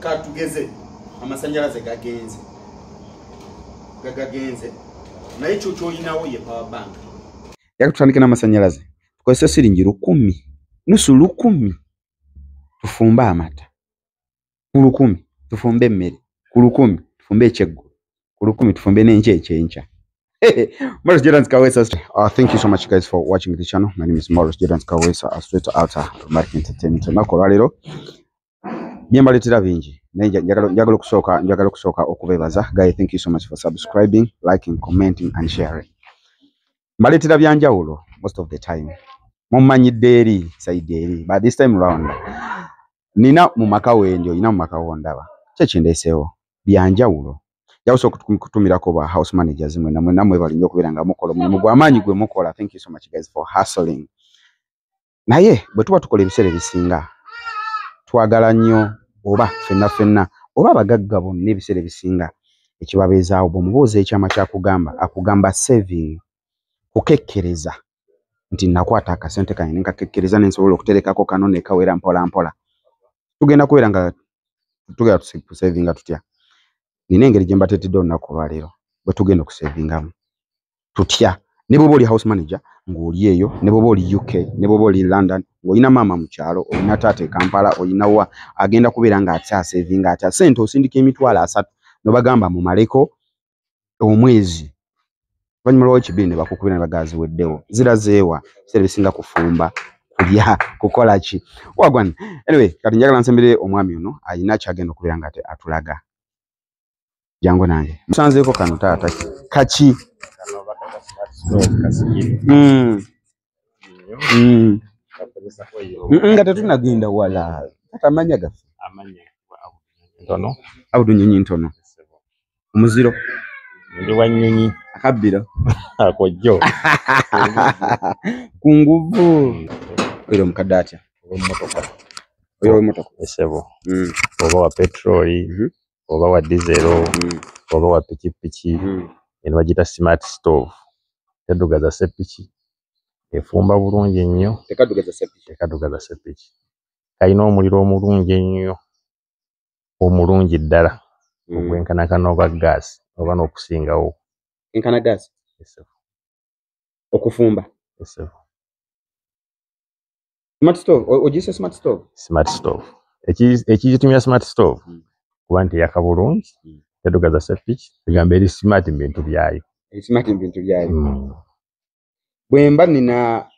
Katugeze amasanyalaze gagenze, gagagenze, naye kyo kyolinawo ye power bank. Yaka tutandike n'amasanyalaze. Tukozese siringi 1,000, nusu 1,000 tufumbe amata, ku 1,000 tufumbe emmere, ku 1,000 tufumbe ekyeggulo, ku 1,000 tufumbe n'enkya ekyenkya. Morris Jordan Kawesa. Thank you so much, guys, for watching the channel. My name is Morris Jordan Kawesa, straight out Mark Entertainment. Olunaku olwaleero byembaleetera bingi, naye njagala okusooka okubeebaza. Guy, thank you so much for subscribing, liking, commenting and sharing. Mbaleetera byanjawulo most of the time. Mumanyidde eri side eri, but this time round nina mu maka wendi, olina mu maka wondaba ki ekindeeseewo byanjawulo. Njagala okutumirako ba house managers mwena mwena, mwebale nnyo okubeera nga mukola omulimu gw'amaanyi gwe mukola. Thank you so much, guys, for hustling. Naye bwe tuba tukola, ebiseera ebisinga twagala nnyo oba ffenna ffenna oba abagagga bonna, ebiseera ebisinga ekibabeezaawo, bw'omubuuza ekyama kyakugamba, akugamba saving, kukekkereza, nti nakwata akasente kange nenkakekkereza nensobola okuterekako kano nekawera mpola mpola. Tugenda kubeera nga tugenda kusavinga tutya? Nina engeri gye mbateetedde olunaku olwaleero bwe tugenda okusavingamu tutya. Ne bw'oba oli house manager ng'oli eyo, ne bw'oba oli UK, ne bw'oba oli London, ng'olina maama mu kyalo, olina taata e Kampala, olina wa agenda kubeera ng'akyasavinga atya sente. Osindika 30,000 n'obagamba mumaleko omwezi, oluvannyuma lwa wiiki 2 ne bakukubira ne bagamba ziweddewo. Zirazeewa? Ebiseera ebisinga kufumba, kulya, kukola ki wagwan. Anyway, kati njagala nsembere omwami ono, ayina kyagenda okubeera nga ate atulaga. Jangu nange musanzeeko kano. Taata, kaki? Kano bakayita smart stove, kasigiri nnyo. Kakozesa oil. Nga tetunagenda wala, taata, amanya gaffe? Amanya ntono. Abudu Nyonyi Ntono, omuziro. Ndi wa Nnyonyi. Akabbiro. Akojjo. Ku nguvu oyo omukadde atya? Ow'emmotoka. Oyo ow'emmotoka? Esebo. Oba wa petroli, oba wa dizero, oba wa pikipiki, eno bagiyita smart stove, teddugaza seppiki, efumba bulungi nnyo. Tekaddugaza seppiki? Tekaddugaza seppiki. Kalina omuliro omulungi ennyo, omulungi ddala, ogwenkanankana ogwa gaasi oba n'okusingawo. Enkana gaasi? Esebo. Okufumba? Esebo. Smart stove, ogiyise smart stove? Smart stove. Ekigitumya smart stove, kuba nti eyaka bulungi, teddugaza seppiki, egamba eri smart mu bintu byayo. Eri smart mu bintu byayo. Bwe mba nina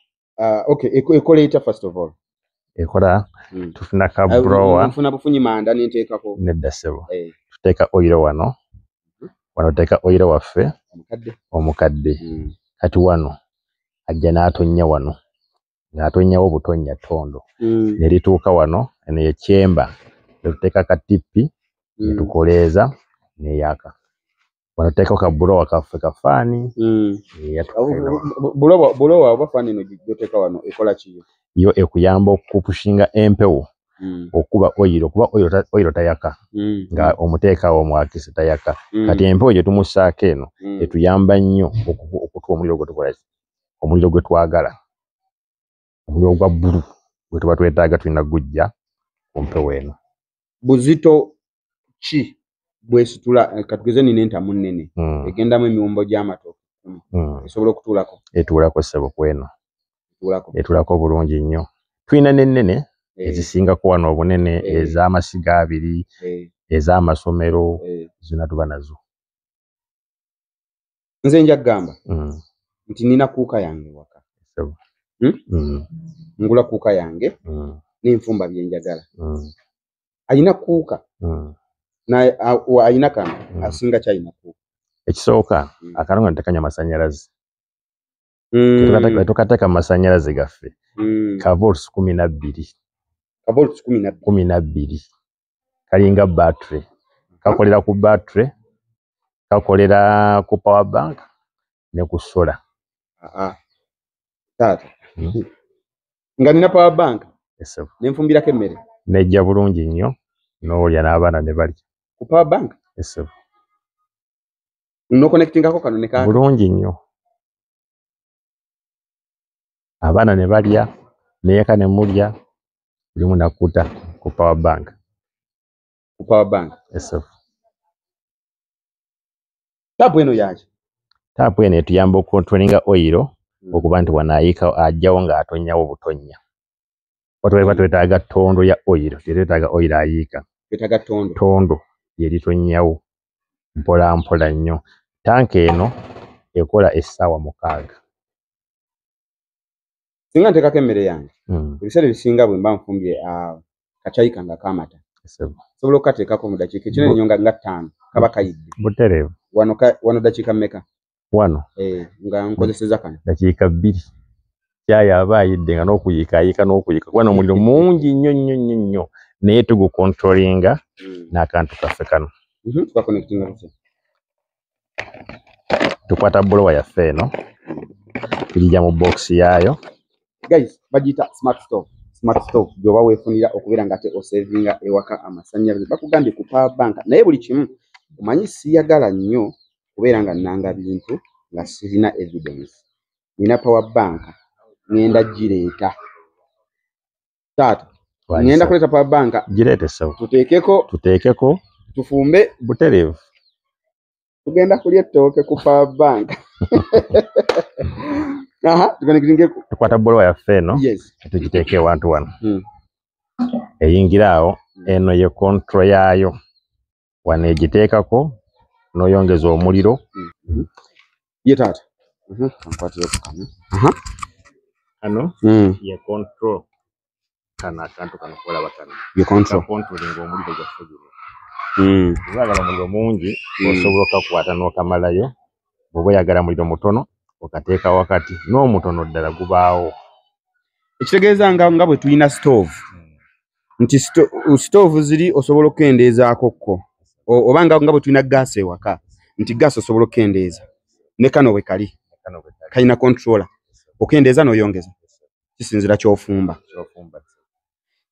okay, ekola etya, first of all? Ekola, tufuna ka blower. Nfuna bufunyi manda nenteekako? Nedda ssebo. Tuteeka oil wano, wano tuteeka oil waffe. Omukadde. Omukadde. Kati wano ajja n'atonnya wano, ng'atonnyawo butonnya ttondo, ne lituuka wano. Eno ye chamber, ne tuteeka ka tipi, ne tukoleeza n'eyaka. Wano tuteekako ka blower kaffe, ka fan. Blower oba fan eno gy'oteeka wano ekola ki? Yo ekuyamba okupushinga empewo okuba oil, kuba oil tayaka nga omuteeka awo omwakisi, tayaka. Kati empewo gye tumussaako eno etuyamba nnyo okutuwa omuliro gwe tukola ki, omuliro gwe twagala, omuliro gwa bbulu gwe tuba twetaaga, tulina gujja ku mpewo eno. Buzito ki bwesitula? Katugeze nina entamu nnene egendamu emiwumbo gy'amatooke 10, esobola okutuulako? Etuulako ssebo, kweno. Etuulako? Etuulako bulungi nnyo. Tulina n'ennene ezisingako wano obunene, ez'amasiga 2, ez'amasomero, zonna tuba nazo. Nze nja kugamba nti nina cooker yange waka. Ssebo. Ngula cooker yange nenfumba byenjagala. Ayina cooker ayina kano, asinga kyayina cooker? Ekisooka, akano nga tekanywa masannyalaze. Tetukateeka mu masannyalaze gaffe. Ka volts 12. Ka volts 12? 12. Kalinga battery, kakolera ku battery, kakolera ku power bank ne ku solar. Ah, ah. Taata, nga nina power bank Ssebo. nenfumbirako emmere? Nejja bulungi nnyo n'olya n'abaana ne balya. Ku power bank? Ssebo. Noconnectingako kano ne kaaka? Bulungi nnyo, abaana ne balya neeka ne mulya, buli omu nakkuta ku power bank. Ku power bank. Yes. Taapu eno yaki? Taapu eno etuyamba okucontrollinga oil okuba nti wanaayika ajjawo ng'atonnyawo butonnya. Watuba twetaaga ttondo ya oil, tetwetaaga oil ayiika. Twetaaga ttondo. Ttondo lyeritonyawo mpola mpola nnyo. Tanka eno ekola essaawa 6. Singa nteekako emmere yange, ebiseera ebisinga bwe mba nfumbye kacaayi kange ak'amata, nsobola okukateekako mu dakiika ekinene nnyo nga 5 kaba kayidde. Butereevu. Wano dakiika mmeka? Wano. Nga nkozesezza kano. Dakiika 2. Caayi aba ayidde nga n'okuyiika ayiika n'okuyiika kuba n'omuliro mungi nnyo nnyo nnyo nnyo, naye tugucontrollinga n'akantu kaffe kano. Tukakonectinga tutya? Tukwata blower yaffe eno, tugijja mu box yaayo. Guys, bagiyita smart stove. Smart stove gy'oba weefunira okubeera nga ate osavinga ewaka amasannyalaze. Bakugambye ku power bank, naye buli kimu omanyi siyagala nnyo kubeera nga nnanga bintu nga sirina evidence. Nina power bank, ŋŋenda gireeta. Taata, ŋŋenda kuleeta power bank. Gireete ssebo. Tuteekeko. Tufumbe. Butereevu. Tugenda kulya ettooke ku power bank. Aha, tukwata blower yaffe eno, tugiteeka ewantu wano. Eyingira awo, eno ye control yaayo. Wano egiteekako n'oyongeza omuliro. Ye taata. Kankwatireko kano. Kano ye control. Kano akantu kano kolaba kano. Ye control. Kacontrollinga omuliro gwaffe guno. Bw'oyagala omuliro mungi, osobola okakwata n'okamalayo. Bw'oba oyagala muliro mutono, okateeka wakati, n'omutono ddala gubaawo. Ekitegeeza nga bwe tulina stove, nti stove ziri osobola okukendeezaako kko. Oba nga bwe tulina gaasi ewaka, nti gaasi osobola okukendeeza. Ne kano bwe kali, kalina controller. Okendeeza n'oyongeza. Kisinziira ky'ofumba.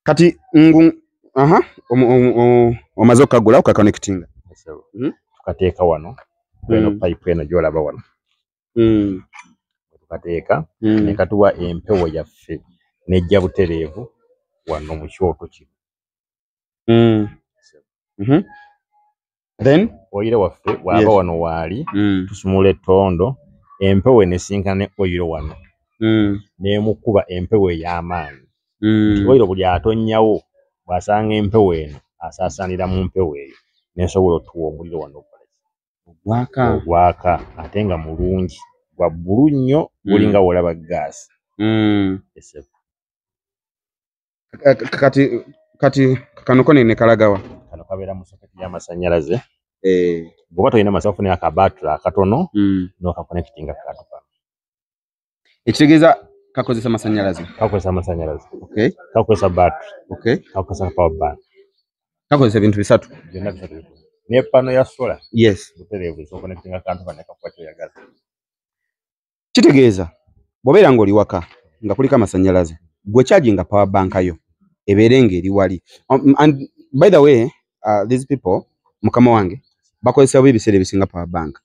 Kati omaze okukagula okaconnectinga. Tukateeka wano, eno pipe eno gy'olaba wano. Tukateeka, ne katuwa empewo yaffe n'ejja butereevu wano mu kyoto kino. Then oyiro waffe bw'aba wano waali, tusumula ettondo, empewo n'esinkana ne oyiro wano. N'emukuba empewo ey'amaanyi. Oyiro buli atonnyawo bw'asanga empewo eno asaasaanira mu mpewo eyo n'esobola otuwa omuliro wano ogwaka. Ogwaka ate nga mulungi, gwa bbulu nnyo, gulinga w'olaba gaasi. Kati kano ko ne kalagawa? Kano kabeera mu soketi y'amasannyalaze. Bw'oba tolina masannyalaze, ofuna akabaatule akatono n'okaconnectinga kantu kano. Ekitegeeza kakozesa masannyalaze? Kakozesa amasannyalaze. Kakozesa battery. Kakozesa power bank. Kakozesa ebintu bisatu. Byonna bisatu bikola. Ne pano ya solar. Butereevu osobola okuconnectinga akantu kano ne kakuwa ky'oyagala. Kitegeeza bw'obeera ng'oli waka nga kuliko amasannyalaze, gwe charginga power bank yo ebeere ng'eri wali. And by the way, these people, mukama wange, bakozesa bubi ebiseera ebisinga power bank.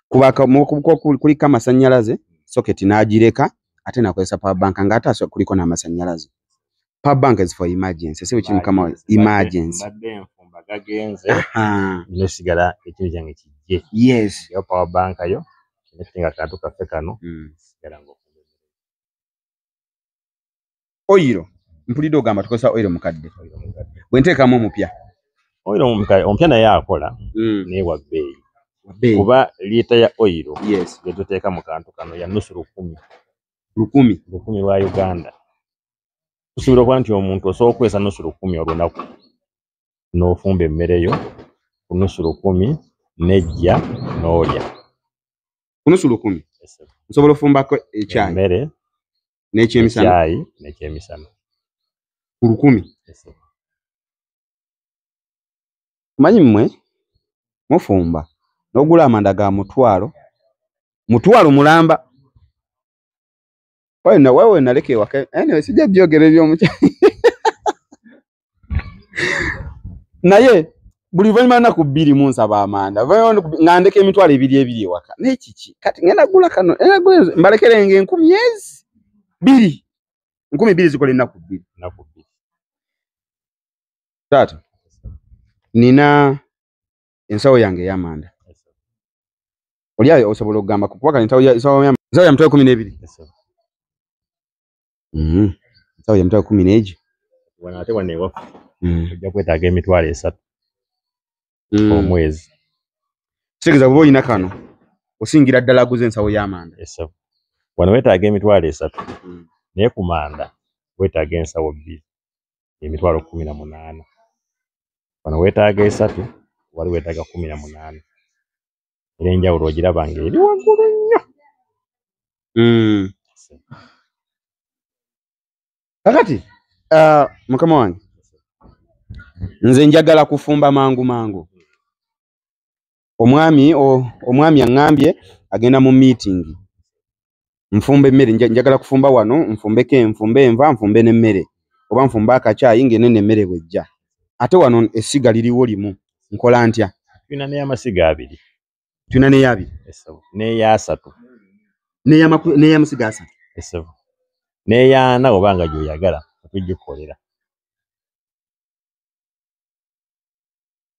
Kuba kuliko amasannyalaze, socket n'agireka, ate n'akozesa power bank ng'ate kuliko n'amasannyalaze. Power bank is for emergency. Si bwe kiri mukama wange? Emergency. Mbadde nfumba gagenze, nesigala ekintu kyange kijje. Yo power bank yo, connectinga akantu kaffe kano, sigala ng'ofumba. Oyiro, mpulidde ogamba tukozesa oyiro mukadde. Bwe nteekamu omupya. Oyiro omupya naye akola, naye wa bbeeyi. Kuba liita ya oyiro gye tuteeka mu kantu kano ya nusu lukumi. Lukumi. Lukumi lwa Uganda. Tusobola okuba nti omuntu osobola okukozesa nusu lukumi olunaku n'ofumba emmere yo ku nusu lukumi n'ejja n'olya. Ku nusu lukumi? Nsobola ofumbako ekyayi? Emmere, N'ekyemisana? Ekyayi n'ekyemisana. Ku lukumi? Manyi mmwe mufumba n'ogula amanda ga 1,000, 1,000 mulamba. Wewe naleka ewaka. Anyway, sijja byogera eby'omukyayi. Naye buli luvannyuma nnaku bbiri munsaba amanda. Nga ndeka emitwalo ebiri ebiri ewaka. Naye kiki? Kati ngenda gula kano, ngenda gula ezo, mbalekerenga enkumi ezi bbiri. Enkumi bbiri zikola ennaku bbiri. Ennaku bbiri. Taata, Nina ensawo yange ey'amanda. Oli ayo osobola okugamba kuba kale ensawo ya 120,000. Ensawo ya 120,000. Wano ate wano ewaffe ojja kwetaaga 300,000 omwezi. Kitegeeza bw'oba olina kano osingira ddala aguza ensawo y'amanda. Wano weetaaga 300,000 naye ku manda weetaaga ensawo 2 18,000. Wano weetaaga 3 wali weetaaga 18. Era enjawulo ogiraba ng'eri waggulu nnyo. Kakati mukama wange nze njagala kufumba mangu mangu. Omwami aŋŋambye agenda mu meeting. Nfumba emmere, njagala kufumba wano, nfumbeko nfumbe enva, nfumbe n'emmere. Oba nfumbe akacaayi ng'enene emmere bw'ejja. Ate wano essiga liriwo limu, nkola ntya? Tulina n'eyamasiga 2. Tulina n'eya 2? N'eya 3. N'eyamasiga 3? N'eya 4 oba nga gy'oyagala tujjukolera.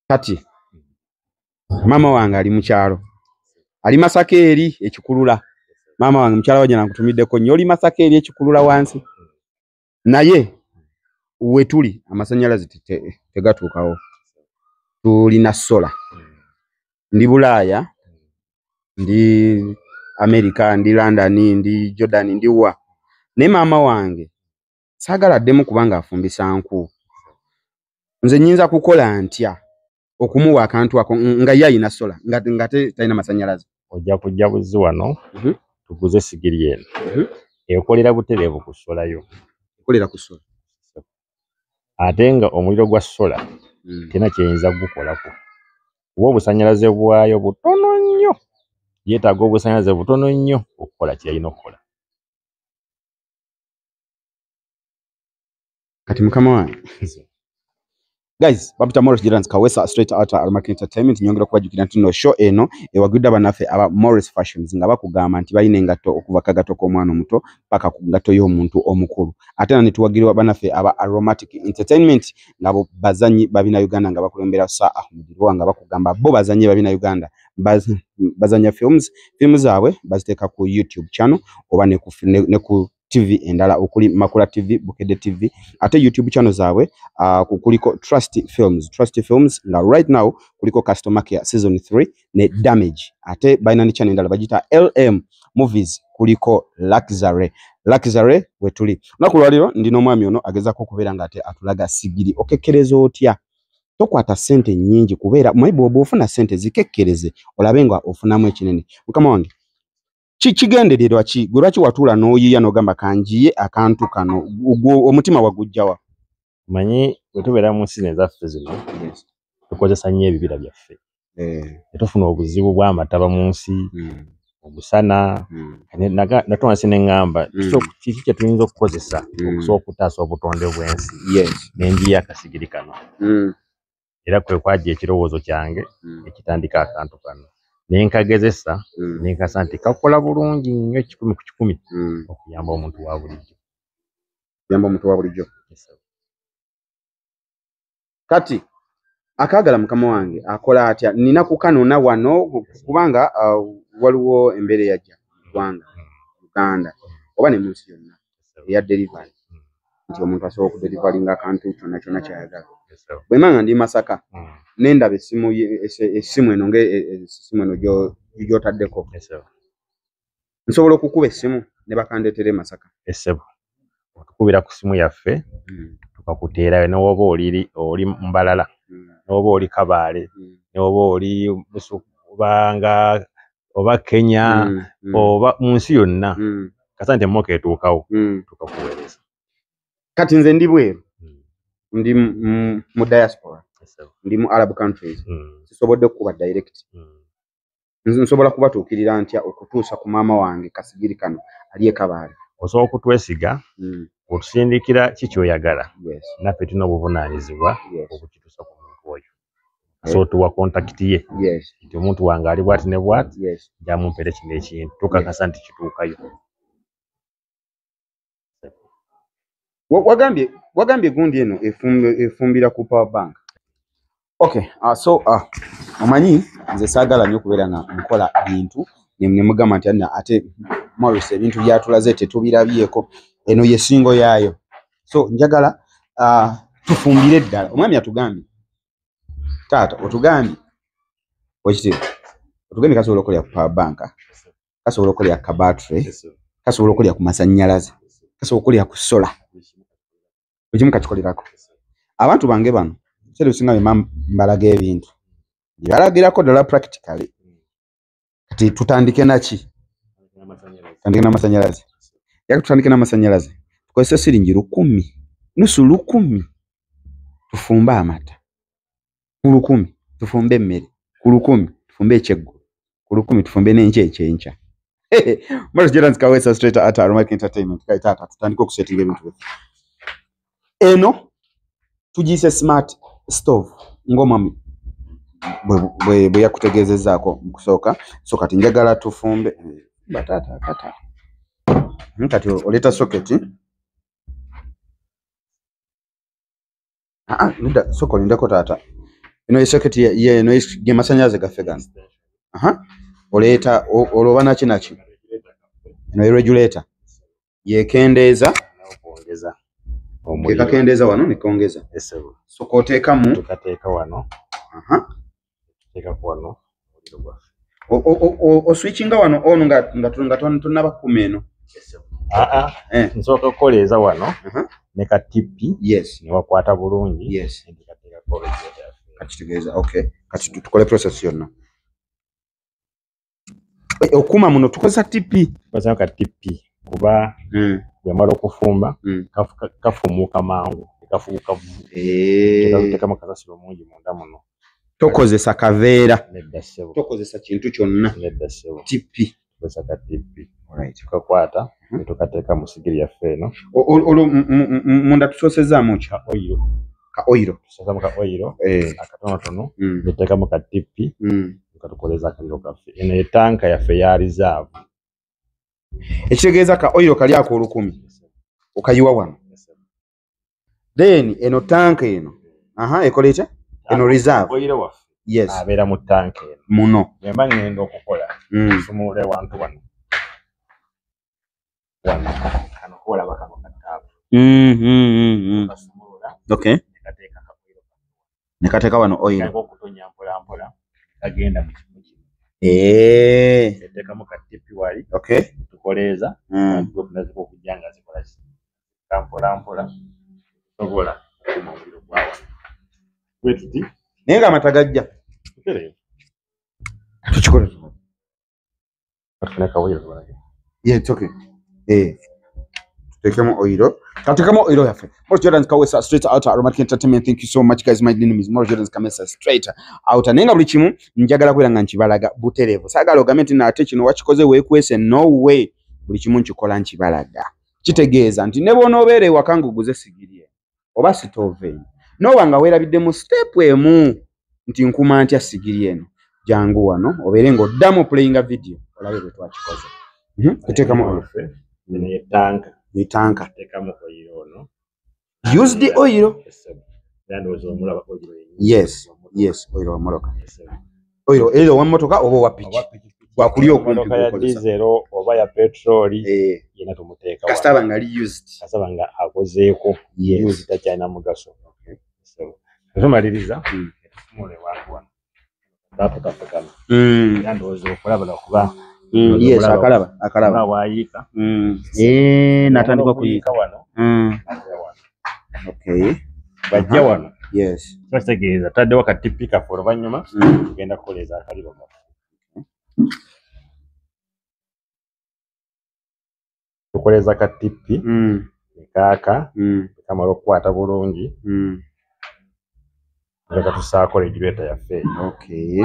Kati maama wange ali mu kyalo, ali Masaka eri ekikulula. Maama wange mukyala wajja nankutumiddeko nnyo, oli Masaka eri ekikulula wansi. Naye we tuli amasannyalaze tegatuukawo, tulina sola. Ndi Bulaaya, ndi Amerika, ndi London, ndi Jordan, ndi wa. Naye maama wange saagala addemu kubanga afumbisa nku. Nze nnyinza kukola ntya okumuwa akantu ako nga ye ayina sola nga talina masannyalaze? Ojja kujja buzzi wano tuguze sigiri eno. Ekolera butereevu ku sola yo. Ekolera ku sola. Ate nga omuliro gwa sola tena kyeyinza kugukolako. Kuba obusannyalaze bwayo butono nnyo. Yeetaaga obusannyalaze butono nnyo okukola ky'alina okukola. Kati mukama wange. Guys, Babita Morris Jordan Kawesa straight out of Aromatic Entertainment. Nyongera kubajjukira nti no show eno ewagidde bannaffe aba Morris Fashions nga bakugamba nti balina engatto okuva kagato k'omwana omuto paka ku ngatto y'omuntu omukulu. Ate era ne tuwagirwa bannaffe aba Aromatic Entertainment nga bo bazannyi babina Uganda nga bakulembera Sir Ahmed Luwa nga bakugamba bo bazannyi babina Uganda bazannya films, films zaabwe baziteeka ku YouTube channel oba ne ku TV endala okuli Makula TV, Bukedde TV, ate YouTube channel zaabwe kuliko Trust Films. Trust Films nga right now kuliko Customer Care Season 3 ne Damage. Ate balina ne channel endala bagiyita LM Movies kuliko Luxury. Luxury wetuli. Olunaku lwaleero ndi n'omwami ono agezaako okubeera ng'ate atulaga sigiri. Okekkereza otya? Tokwata ssente nnyingi kubeera maybe bw'oba ofuna ssente zikekkereze olabe nga ofunamu ekinene. Mukama wange, kigendererwa ki? Gwe lwaki watuula n'oyiiya n'ogamba kanjiye akantu kano? Omutima wagujja wa? Omanyi bwe tubeera mu nsi ezaffe zino tukozesa nnyo ebibira byaffe. Ne tufuna obuzibu bw'amataba mu nsi, omusana. Natwansi ne ŋŋamba kiki kye tuyinza okukozesa okusobola okutaasa obutonde bw'ensi? Ne njiya akasigiri kano. Era kwe kwajja ekirowoozo kyange ekitandika akantu kano. Ne nkagezesa, ne nkasa nti kakola bulungi nnyo 100 ku 100 okuyamba omuntu wa bulijjo. Okuyamba omuntu wa bulijjo. Kati akaagala mukama wange akola atya? Nina kukanona wano kubanga waliwo embeera eyajja mu ggwanga Uganda oba ne mu nsi yonna eya delivery, nti omuntu asobola okudelivaringa akantu kyonna kyonna ky'ayagala. Bwe mba nga ndi Masaka ne ndaba essimu eno ng'essimu eno gy'otaddeko, nsobola okukuba essimu ne bakandeetera e Masaka? Essebo otukubira ku ssimu yaffe tukakuteerayo ne woba oli Mbalala, ne woba oli Kabaale, ne woba oli Busubanga oba Kenya oba mu nsi yonna, kasa nti emmotoka etuukawo tukakuweereza. Kati nze ndi bweru, ndi mu diaspora, ndi mu Arab countries, sisobodde kukuba direct. Nsobola kubatuukirira ntya okutuusa ku maama wange kasigiri kano ali e Kabaale? Osobola okutwesiga, otusindikira ki ky'oyagala, naffe tulina obuvunaanyizibwa obukituusa ku muntu oyo. So tuwa contact ye nti omuntu wange ali bw'ati ne bw'ati, nja mumpeere kino ekintu, tukakasa nti kituukayo. Wagambye gundi eno efumbira ku power bank. Okay, so omanyi nze saagala nnyo okubeera nga nkola bintu ne mugamba nti ate Morris ebintu byatulaze tetubirabyeko, eno yesingo yaayo. So njagala tufumbire ddala. Omwami atugambye, taata otugambye wekitiibwa, otugambye kasobola okulya ku power bank, kasobola okulya ku battery, kasobola okulya ku masannyalaze, kasobola okulya ku solar, buli kimu kakikolerako. Abantu bange bano ebiseera ebisinga bye mbalaga ebintu bibalagirako ddala practically. Kati tutandike naki? Tutandike n'amasannyalaze. Yaka tutandike n'amasannyalaze, tukozese siringi 1000, 500 tufumbe amata ku 1000, tufumbe emmere ku 1000, tufumbe ekyeggulo ku 1000, tufumbe n'enkya ekyenkya. Morris Jordan Kawesa straight at Aromatic Entertainment. Kale taata tutandike okusetinga ebintu byaffe. Eno tugiyise smart stove ng'omwami bwe yakutegeezezzaako mu kusooka. So kati njagala tufumbe bataata kata. Kati oleeta socket. Nedda soko lindako taata. Eno ye socket ye eno ge masannyalaze gaffe gano. Oleeta olwoba naki naki. Eno ye regulator yekendeeza ekakendeeza wano nekongeza. So koteekamu tukateeka wano. Tuteekako wano omuliro gwaffe. Oswitchinga wano ono nga tonnaba kkumi eno. Nsooka kukoleeza wano ne ka tipi. Yes. Ne wakwata bulungi. Yes. Ne tukateekako regulator yaffe. Kati okay. Kati tukole process yonna. Okuma muno tukozesa tipi. Tukozesa ka tipi kuba bwemala okufumba kafumuuka mangu, kafuuka tuteekamu kasasiro mungi munda muno. Tokozesa kaveera. Nedda ssebo. Tokozesa kintu kyonna. Nedda ssebo. Tipi. Tukozesa ka tipi. Alright. Tukakwata ne tukateeka mu sigiri yaffe eno. Olwo munda tusoosezaamu ki? Ka oyiro. Ka oyiro. Tusoosezaamu ka oyiro akatonotono, ne tuteekamu ka tipi, tukatukoleza akaliro kaffe. Eno ye tanka yaffe ya reserve. Ekitegeeza ka oyiro kali ako 1000 okayiwa wano. Then eno tanka eno ekola etya? Eno reserve. Oyiro waffe. Yes. Abeera mu tanka eno. Muno. Bwe mba ngenda okukola, nsumulula ewantu wano. Wano. Kano koolaba kano ka taapu. Kasumulula. Okay. Ne kateeka ka oyiro. Ne kateeka wano oyiro. Kateeka okutonya mpola mpola. Kagenda mu kifo kino. Eteekamu ka tipi wali. Okay. Tukoleeza. Naziko okujja nga zikola ki? Mpola mpola. Tusobola okukuma omuliro gwa wano. Bwe tuti. Naye ng'amata gajja. Tukikole. Tufune ka oyiro tubalage. Yeah, it's okay. Tuteekemu oyiro. Tuteekemu oyiro yaffe. Morris Jordan Kawesa straight out Aromatic Entertainment. Thank you so much guys. My name is Morris Jordan Kawesa straight out. Naye nga buli kimu njagala kubeera nga nkibalaga butereevu. Saagala ogambe nti nate kino wakikoze weekwese. No way. Buli kimu nkikola nkibalaga. Kitegeeza nti ne bw'onoobeera ewaka ng'oguze sigiri eno oba sitoove eno, n'oba nga weerabidde mu step emu nti nkuma ntya sigiri eno, jangu wano obeere ng'oddamu playinga video olabe bwe twakikoze. Tuteekamu oil. Eno ye tanka. Ye tanka. Tuteekamu oyiro ono. Use the oil. Era ndowooza omulaba oyiro yennyini. Yes, yes, oyiro wa mmotoka. Oyiro either owa mmotoka oba owa piki. Gwakulya okumpi Mmotoka ya gw'okozesa. diesel oba ya petroli, yenna tumuteeka wano. Kasita aba nga ali used. Kasita aba nga akozeeko. Yes. Used takyalina mugaso. Okay. So, tumaliriza, tusumule wantu wano. Taapu kaffe kano. Era ndowooza okulaba lwakuba Yes, akalaba, akalaba. Oba wayiika. Natandika okuyiika. Wano. Ajja wano. Okay. Bajja wano. Yes. Kiba kitegeeza tutaddewo ka tipi kaffe oluvannyuma, tugenda kukoleeza akaliro kaffe. Tukoleeza ka tipi, ne kaaka, ne kamala okukwata bulungi. Nga katusaako regulator yaffe. Okay.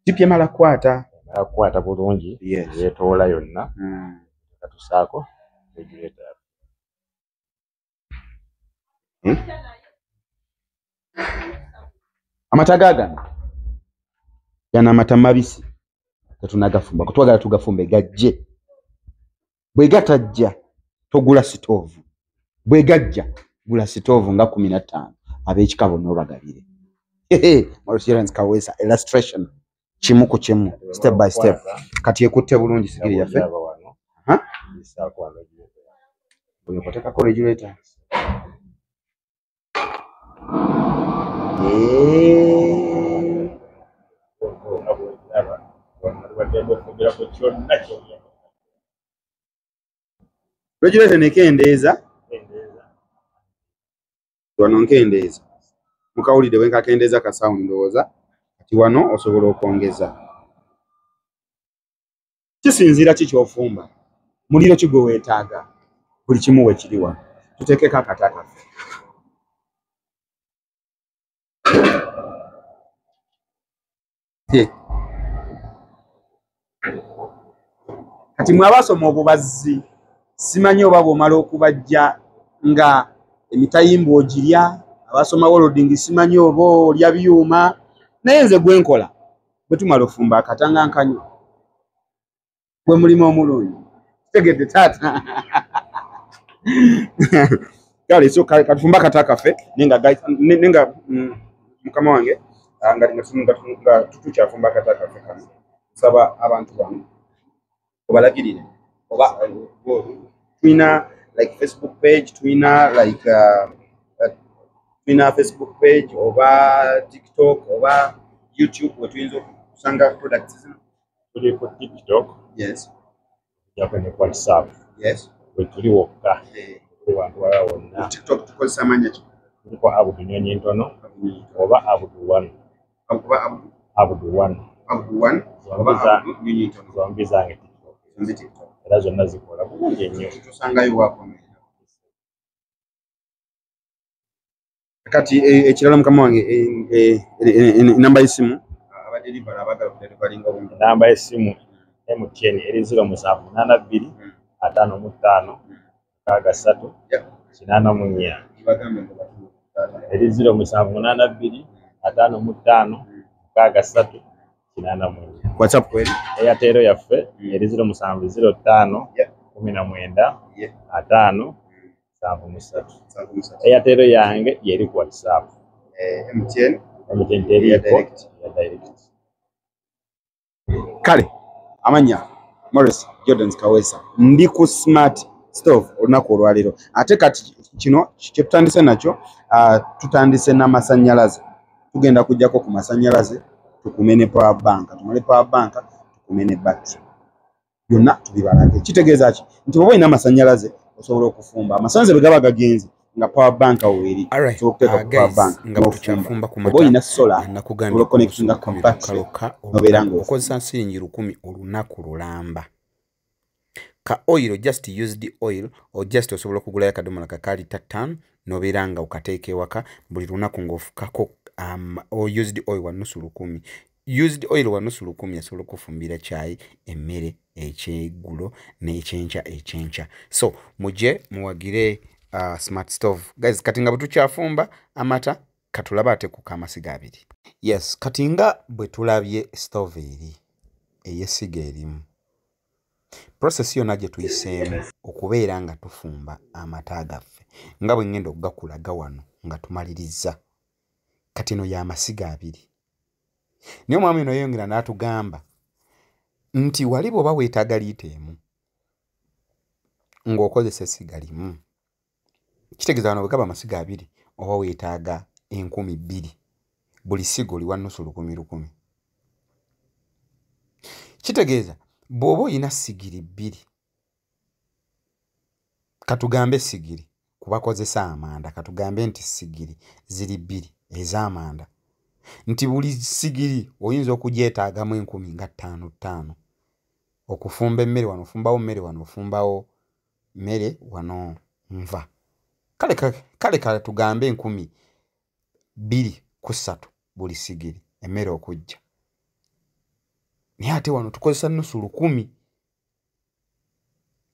Tipi emala kukwata. Emala kukwata bulungi, Yes. yeetoola yonna. Katusaako regulator yaffe. Amata gaagano gano amata mabisi tetunagafumba, twagala tugafumbe gajje. Bwe gatajja togula sitoovu, bwe gajja gula sitoovu nga 15 ab'ekika bonna obagabire. Maurice Jordan Kaweesa illustration kimu ku kimu, step by step. Kati ekutte bulungi sigiri yaffe. Oteekako regulator. Regulator nekendeeza wano, nkendeeza mukawulidde bwe nkakendeeza ka sound, ndowooza kati wano osobola okwongeza. Kisinziira ki ky'ofumba, muliro ki gwe weetaaga, buli kimu weekiri wano. Tuteekeko akata kaffe. Kati mwe abasoma obubazzi, simanyi oba bw'omala okubajja nga emitayimbwa ogirya, abasoma welding simanyi oba olya byuma, naye nze gwe nkola bwe tumala ofumba akata nga nkanywa, gwe mulimu omulungi. Kitegedde taata? Kale so katufumba akata kaffe, nenga mukama wange nga tukyafumba akata kaffe kano, nsaba abantu bano obalagirire oba tulina like Facebook page, tulina like tulina Facebook page oba TikTok oba YouTube we tuyinza okusanga products zino. Tuli ku TikTok. Yes. Jako ne WhatsApp. Yes. We tuli wokka. Tuli bantu balala wonna. Ku TikTok tukozesa amannya ki? Kuliko Abudu Nyonyi Ntono oba Abudu One. Oba Abudu One. Abudu One oba Abudu Nyonyi Ntono. Zombi zange TikTok. Zombi TikTok. Era zonna zikola bulungi nnyo. Tusangayo wako. Kati ekirala mukama wange, enamba y'essimu abadeliver abaagala okudelivaringa obuntu. Enamba y'essimu MTN eri 0782 55 63 84. Eri 0782 55 63 84. WhatsApp kweri? Airtel yaffe eri 0705 19 5 73. Airtel yange yeri ku WhatsApp. MTN MTN teriko ya direct. Kale amanya Maurice Jordan Kaweesa, ndi ku Smart Stove olunaku olwaleero. Ate kati kino kye tutandise nakyo, tutandise n'amasannyalaze. Tugenda kujjako ku masannyalaze tukume ne power bank, tumale power bank tukume ne battery, byonna tubibalage. Kitegeeza ki? Nti bw'oba olina amasannyalaze osobola okufumba. Amasannyalaze bwe gaba gagenze nga power bank awo eri, osobola okuteeka ku power bank nga tukyafumba ku oba mata. olina solar, Nakugambye osobola okuconnectinga ku battery kaloka nobeera nga okozesa nsiringi 1000 olunaku lulamba. Ka oil, just used oil, or just osobola okugulayo akadomola ka lita 5 nobeera nga okateeka ewaka buli lunaku ng'ofukako used oil wa nusu 1000. Used oil wa nusu 1000 asobola okufumbira kyayi, emmere, ekyeggulo n'ekyenkya ekyenkya. So mujje muwagire Smart Stove guys. Kati nga bwe tukyafumba amata, katulabe ate ku kamasiga abiri. Yes, kati nga bwe tulabye stove eri ey'essiga erimu, process yonna gye tuyiseemu okubeera nga tufumba amata gaffe nga bwe ngenda okugakulaga wano nga tumalirizza. Kati eno y'amasiga abiri. Naye omwami ono yeeyongera n'atugamba nti wali bw'oba weetaaga liita emu ng'okozesa essiga limu, kitegeeza wano bwe gaba amasiga abiri oba weetaaga 2000, buli ssiga oliwa nusu 1000 1000. Kitegeeza bw'oba oyina sigiri 2, katugambe sigiri kubakozesa amanda, katugambe nti sigiri ziri 2 ez'amanda, nti buli sigiri oyinza okugyetaagamu 1000 nga 5 5 okufumba emmere. Wano ofumbawo mmere, wano ofumbawo mmere, wano nva. Kale kale tugambe 2000 ku 3 buli sigiri emmere okujja. Naye ate wano tukozesa nusu 1000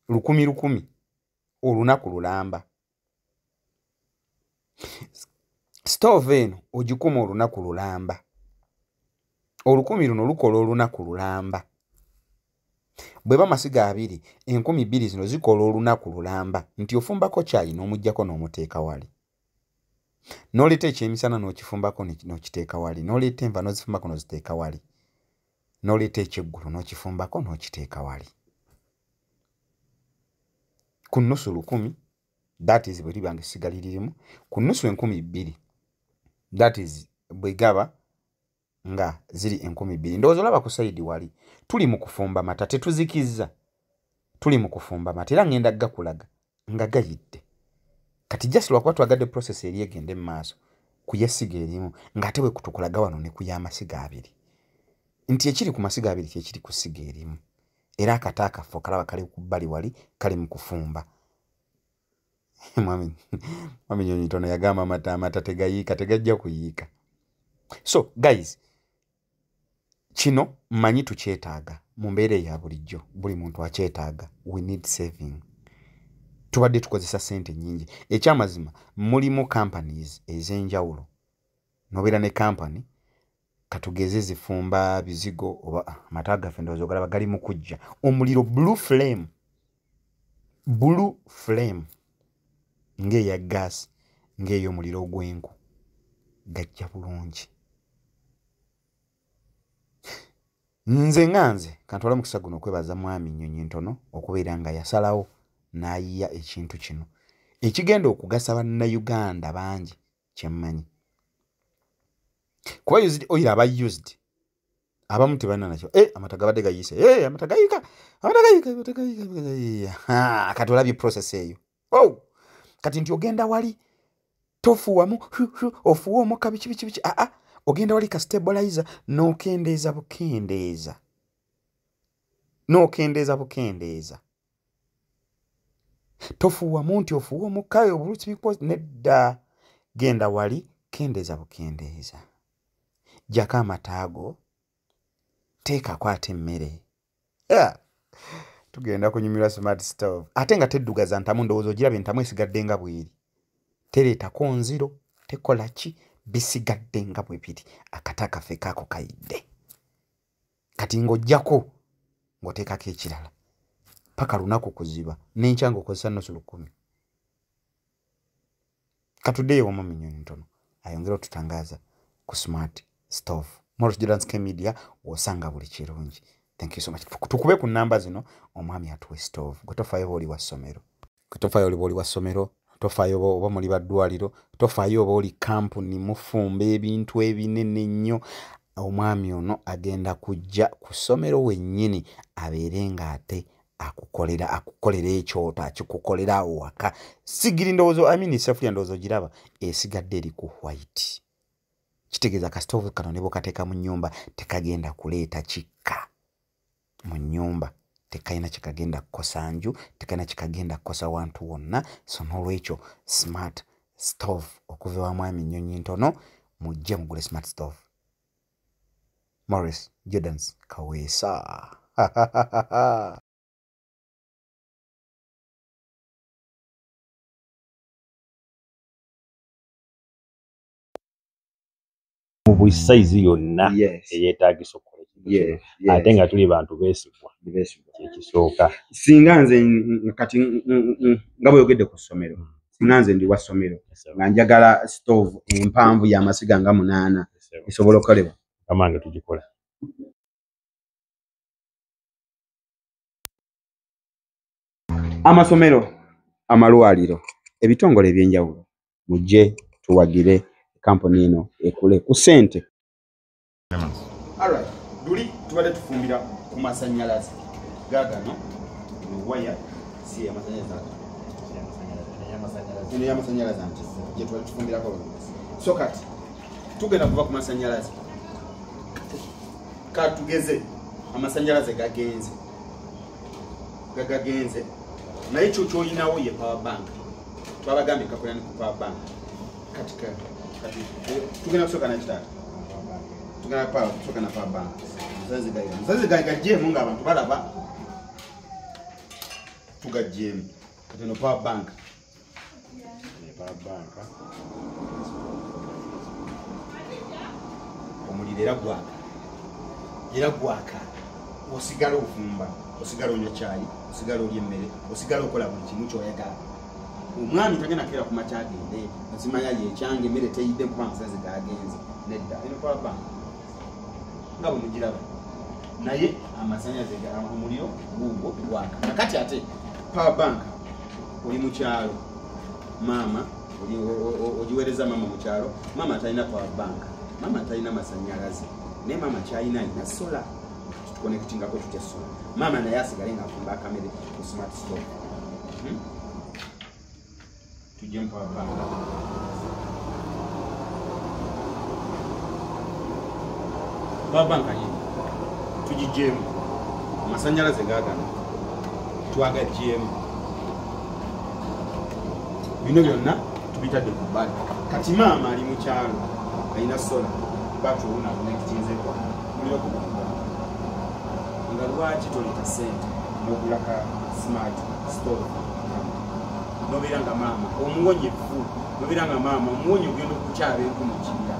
1000 1000 olunaku lulamba. Stove eno ogikuma olunaku lulamba. 1000 luno lukola olunaku lulamba. Bwe bamasiga abiri, 2000 zino zikola olunaku lulamba, nti ofumbako kyayi n'omuggyako n'omuteeka wali. N'oleeta ekyemisana n'okifumbako n'okiteeka wali, n'oleeta enva n'ozifumbako n'oziteeka wali, n'oleeta ekyeggulo n'okifumbako n'okiteeka wali. Ku nusu 1000, that is bwe liba nga essiga liririmu, ku nusu 2000, that is bwe gaba nga ziri 2000. Ndowooza olaba ku sayidi wali tuli mu kufumba mata, tetuzikizza, tuli mu kufumba mata era ngenda gakulaga nga gayidde. Kati just lwakuba twagadde process eri egende mu maaso ku y'essiga erimu, ng'ate bwe kutukulaga wano ne ku y'amasiga abiri, nti ekiri ku masiga abiri kyekiri ku ssiga erimu. Era akata akafo kalaba kali ku bbali wali kali mu kufumba. Mwami Nyonyi Ntono yagamba amata tegayiika, tegajja kuyiika. So guys, kino mmanyi tukyetaaga mu mbeera eya bulijjo, buli muntu akyetaaga. We need saving. Tubadde tukozesa ssente nnyingi. Ekyamazima mulimu companies ez'enjawulo, n'obeera ne company katugeze zifumba bizigo oba amata gaffe ndowooza ogalaba gali mu kujja omuliro blue flame, blue flame ng'eya gas, ng'ey'omuliro ogw'enku, gajja bulungi. Nze nga nze kantwala omukisa guno okwebaza mwami Nnyonyi Ntono okubeera nga yasalawo n'ayiya ekintu kino ekigenda okugasa bannayuganda bangi kyemmanyi. Kuba used oil aba used abamu tebalina nakyo. Amata gabadde gayiise, amata gayiika, amata gayiika, amata gayiika. Kati olabye process eyo. Oh! Kati nti ogenda wali tofuwamu, ofuwa omukka biki biki biki. Ogenda wali ka stabilizer n'okendeeza bukendeeza, n'okendeeza bukendeeza. Tofuwamu nti ofuwa omukka obulusi nedda. Genda wali kendeeza bukendeeza, jjako amata ago, teekako ate emmere. Tugenda kunyumirwa smart stove ate nga teddugaza ntamu. Ndowooza ogiraba entamu esigadde nga bweri, tereetako nziro, tekola ki, bisigadde nga bwe biri. Akata kaffe kaako kayidde. Kati ng'ojjako ng'oteekako ekirala paka lunaku kuziba, n'enkya ng'okozesa nusu 1000. Katuddeyo wamma Nnyonyi Ntono ayongere otutangaaza ku smart stove. Morris Jordan's K Media osanga buli kirungi. Thank you so much. Tukube ku namba zino omwami atuwe stove. Gwe tofaayo oli wa ssomero, gwe tofaayo oli wa ssomero, tofaayo oba muli baddwaliro, tofaayo oba oli kampuni mufumba ebintu ebinene nnyo. Omwami ono agenda kujja ku ssomero wennyini abeere ng'ate akukolera ekyoto, akikukolera awo waka. Sigiri ndowooza, I mean sefuliya ndowooza ogiraba esigadde eri ku white. Kitegeeza kasitoovu kano ne bw'okateeka mu nnyumba tekagenda kuleeta kikka mu nnyumba, tekalina kyekagenda kukosa nju, tekalina kyekagenda kukosa wantu wonna. So n'olwekyo smart stove okuva ewa mwami Nnyonyi Ntono, mujje mugule smart stove. Morris Jordans Kaweesa. Mu buli sayizi yonna eyeetaagisa okukola ekintu, ate nga tuli bantu beesigwa, kyekisooka. Singa nze kati nga bw'oyogedde ku ssomero, singa nze ndi wa ssomero nga njagala stove empanvu y'amasiga nga 8 esobola okukolebwa, amange tugikola. Amasomero, amalwaliro, ebitongole ebyenjawulo, mujje tuwagire kampuni eno ekule ku ssente. Alright, luli tubadde tufumbira ku masannyalaze gaagano, eno waya si y'amasannyalaze, eno y'amasannyalaze anti gye tubadde tufumbirako. So kati tugenda kuva ku masannyalaze, katugeze amasannyalaze gagenze gagagenze, naye kyo ky'olinawo ye power bank. Twabagambye kakolera ne ku power bank. Kati tugenda kusooka nakitaata, tugenda kusooka na power bank. Amasannyalaze gaggyemu ng'abantu balaba, tugaggyemu. Kati eno power bank, omuliro era gwaka, era gwaka. Osigala ofumba, osigala onywa kyayi, osigala olya emmere, osigala okola buli kimu ky'oyagala. Omwami tagenda keera ku makya agende nsimanya yekyange emmere teyidde kuba amasannyalaze gagenze. Nedda, eno power bank nga bwe mugiraba, naye amasannyalaze omuliro guugwo gwaka. Kakati ate power bank oli mu kyalo, maama ogiweereza maama mu kyalo, maama talina power bank, maama talina masannyalaze, naye maama kyalina alina sola. Tuconnectingako tutya sola? Maama naye asigale ng'afumba akamere ku smart stove. Tujje mu power bank. Power bank ye tugigyemu, amasannyalaze gaagano twagagyemu, bino byonna tubitadde ku bbali. Kati maama ali mu kyalo alina sola, batwona connectinzeko muliro gugwa. Nga lwaki toleta ssente n'ogula ka smart stove nobeera nga maama omuwonye effu, nobeera nga maama omuwonye ogenda okukyaba enku mu kibira,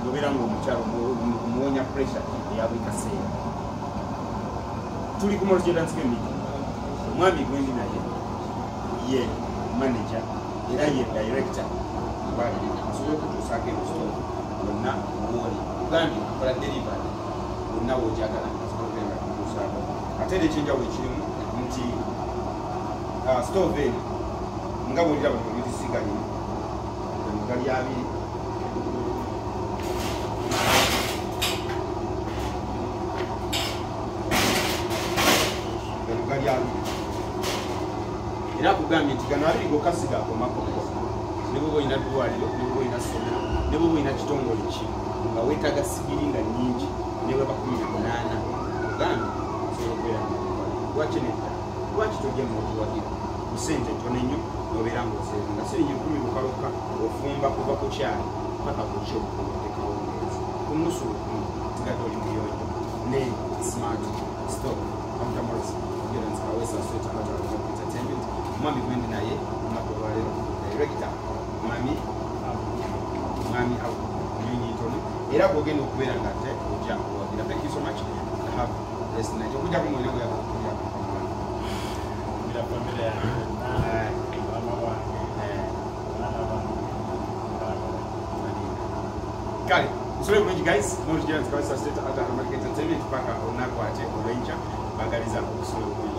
nobeera nga omukyalo omuwonya pressure eya buli kaseera. Tuli ku Morris Jordan Media. Omwami gwendi naye ye manager era ye director, asobola okutuusaako eno stove yonna wooli. Ugambye akola delivery wonna w'ogyagala, asobola okubeera nga kutuusaako. Ate era ekyenjawulo ekirimu nti stove eno nga bw'oliraba olirisiga lino gano gali abiri, gano gali abiri. Era akugambye nti gano abiri gokka sigakomako, ne bw'oba olina ddwaliro, ne bw'oba olina ssomero, ne bw'oba olina kitongole ki nga weetaaga sigiri nga nnyingi, ne bweba 18, ogambye osobola okubeera nga lwaki nedda, lwaki tojja n'otuwagira ku ssente ntono ennyo n'obeera ng'osevinga siringi 10 lukalukka ofumba kuva ku kyayi paka ku kyokutekawo ngeezi ku nusu 10 sigadde oli muyonjo ne smart stove. Dr. Morris Jordan Kawesa Sweta Entertainment. Omwami gwendi naye olunaku olwaleero director mwami Nyonyi ntono, era gwogenda okubeera nga ate ojja kuwagira. Thank you so much and have a blessed night. Okujjako mwena gweyagala okukulira Bila family yange yonna, maama wange, abaana bange, baagala. Kale nsole bulungi guys. Morris Jordan Kawesa Sweta at Aromatic Entertainment paka olunaku ate olw'enkya. Bagaliza okusula obulungi.